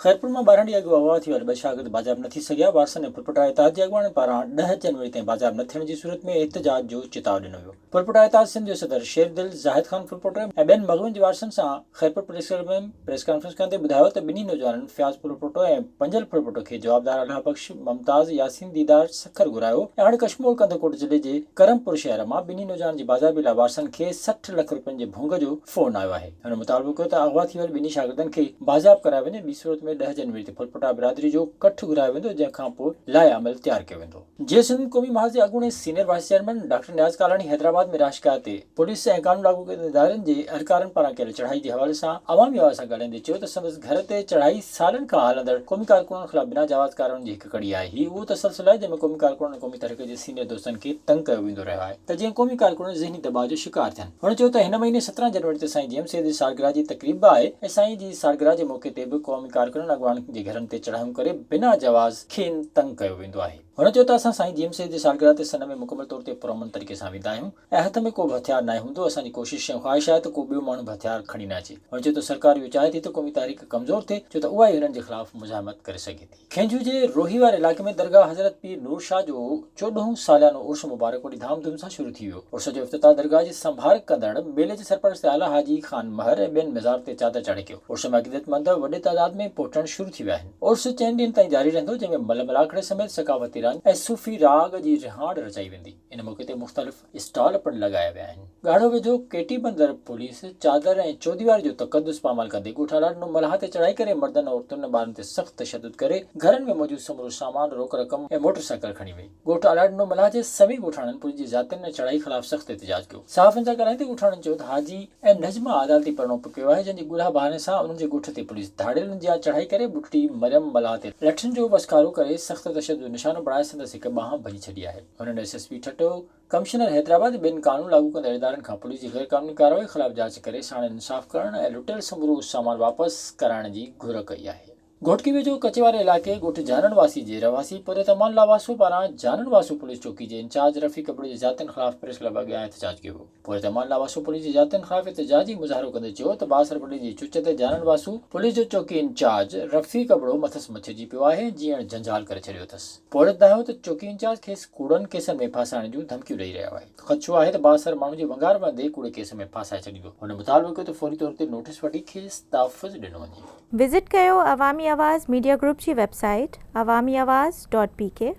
خيرپور مان 12 ڏينهن اڳ اغوا ٿي ويل ٻه شاگرد بازياب نه ٿي سگهيا، وارثن ۽ ڦلپوٽا اتحاد جي اڳواڻن پاران ڏهه جنوري تائين بازياب نه ٿيڻ جي صورت ۾ احتجاج جو چتاء ڏنو ويو. ڦلپوٽا اتحاد سنڌ جو صدر شير دل، زاهد خان ڦلپوٽو ۽ ٻين مغوين جي وارثن سان Khairpur press club ۾ press conference ڪندي ٻڌايو ته ٻنهي نوجوانن فياض ڦلپوٽو ۽ پنجل ڦلپوٽو کي جوابدار الهه بخش، ممتاز، ياسين ديدار سکر گهرايو ۽ هاڻي ڪشمور ڪنڌڪوٽ ضلعي جي ڪرمپور شهر مان ٻنهي نوجوانن جي بازيابي لاء وارثن کي 60 لک روپين جي ڀونگ جو فون آيو آهي. هن مطالبو ڪيو ته اغوا ٿي ويل ٻنهي شاگردن کي بازياب ڪرايو وڃي، ٻي صورت ۾ ڏهه جنوري تي ڦلپوٽا برادري جو ڪٺ گهرايو ويندو، جنهن کان پوء لائحه عمل تيار ڪيو ويندو. جي سنڌ قومي محاذ جي اڳوڻي senior vice chairman doctor Niaz Kalani Hyderabad ۾ رهائشگاهه تي پوليس ۽ قانون لاڳو ڪندڙ ادارن جي اهلڪارن پاران ڪيل چڙهائي جي حوالي سان عوامي آواز سان ڳالهائيندي چيو ته سندس گهر تي چڙهائي سالن کان هلندڙ قومي ڪارڪنن خلاف بنا جواز ڪاررواين جي هڪ ڪڙي آهي، هي اهو تسلسل آهي جنهن ۾ قومي ڪارڪنن ۽ قومي تحريڪ جي سينيئر دوستن کي تنگ ڪيو ويندو رهيو آهي ته جيئن قومي ڪارڪن ذهني دٻاء جو شڪار ٿين. هن چيو ته هن مهيني 17 جنوري تي سائين جي ايم سيد جي سالگرهه جي تقريب به آهي ۽ سائين جي سالگرهه جي موقعي تي به قومي ڪارڪنن اڳواڻن جي گهرن تي چڙهايون ڪري بنا جواز کين تنگ ڪيو ويندو آهي. هن چيو ته اسان سائين جي ايم سيد جي سالگرهه تي سن ۾ مڪمل طور تي پرامن طريقي سان ويندا آهيون ۽ هٿ ۾ ڪو به هٿيار ناهي هوندو، اسان جي ڪوشش ۽ خواهش آهي ته ڪو ٻيو ماڻهو به هٿيار کڻي نه اچي. هن چيو ته سرڪار اهو چاهي ٿي ته قومي تحريڪ ڪمزور ٿئي ڇو ته اها ئي هنن جي خلاف مزاحمت ڪري سگهي ٿي. کينجهو جي روهي واري علائقي ۾ درگاهه حضرت پير نور شاهه جو چوڏهون ساليانو عرس مبارڪ وڏي ڌام ڌوم سان شروع ٿي ويو. عرس جو افتتاح درگاهه جي سنڀار ڪندڙ ميلي جي سرپرست اعليٰ حاجي خان مهر ۽ ٻين مزار تي چادر چاڙهي ڪيو. عرس ۾ عقيدتمند وڏي تعداد ۾ پهچڻ شروع ٿي ويا آهن. عرس چئن ڏينهن تائين جاري رهندو جنهن ۾ ملهه ملاکڙي سميت ثقافتي راند ۽ صوفي راڳ جي رهاڻ رچائي ويندي. ان موقعي تي مختلف اسٽال پڻ لڳايا ويا آهن. ڳاڙهو ويجهو ڪيٽي بندر پوليس چادر ۽ چوديواري جو تقدس پامال ڪندي ڳوٺ الاڏنو ملاح تي چڙهائي ڪري مردن، عورتن ۽ ٻارن تي سخت تشدد ڪري گهرن ۾ موجود سمورو سامان، روڪ رقم ۽ موٽر سائيڪل کڻي وئي. ڳوٺ الاڏنو ملاح جي سوين ڳوٺاڻن پوليس جي زيادتين ۽ چڙهائي خلاف سخت احتجاج ڪيو. صحافين سان ڳالهائيندي ڳوٺاڻن چيو ته حاجي ۽ نجمه عدالتي پرڻو به ڪيو آهي جنهن جي ڳولها بهاني سان انهن جي ڳوٺ تي پوليس ڌاڙيلن جيان چڙهائي ڪري ٻڍڙي مريم ملاح تي لٺين جو وسڪارو ڪري سخت تشدد جو نشانو بڻائي سندس هڪ ٻانهن ڀڃي ڇڏي آهي. هنن S S P Thatta, commissioner Hyderabad ۽ ٻين قانون لاڳو ڪندڙ ادارن کان پوليس جي غيرقانوني ڪارروائي خلاف جاچ ڪري ساڻن انصاف ڪرڻ ۽ لٽيل سمورو سامان واپس ڪرائڻ جي گهر ڪئي آهي. گهوٽڪي ويجهو ڪچي واري علائقي ڳوٺ جانڻ واسي جي رهواسي پورهيت امان الله واسو پاران جانڻ واسو پوليس چوڪي جي انچارج رفيق ابڙو جي زيادتين خلاف پريس ڪلب اڳيان احتجاج ڪيو ويو. پورهيت امان الله واسو پوليس جي زيادتين خلاف احتجاجي مظاهرو ڪندي چيو ته بااثر وڏي جي چچ تي جانڻ واسو پوليس جو چوڪي انچارج رفيق ابڙو مٿس مڇرجي پيو آهي ۽ جيئڻ جنجال ڪري ڇڏيو اٿس. پورهيت دانهيو ته چوڪي انچارج کيس ڪوڙن ڪيسن ۾ ڦاسائڻ جون ڌمڪيون ڏئي رهيو آهي. خدشو آهي ته بااثر ماڻهن جي ونگار وهندي ڪوڙي ڪيس ۾ ڦاسائي ڇڏيندو. هن مطالبو ڪيو ته فوري طور تي نوٽيس وٺي کيس تحفظ ڏنو وڃي. وزٽ ڪيو عوامي آواز ميڊيا گروپ جي website Awami Awaz dot P K.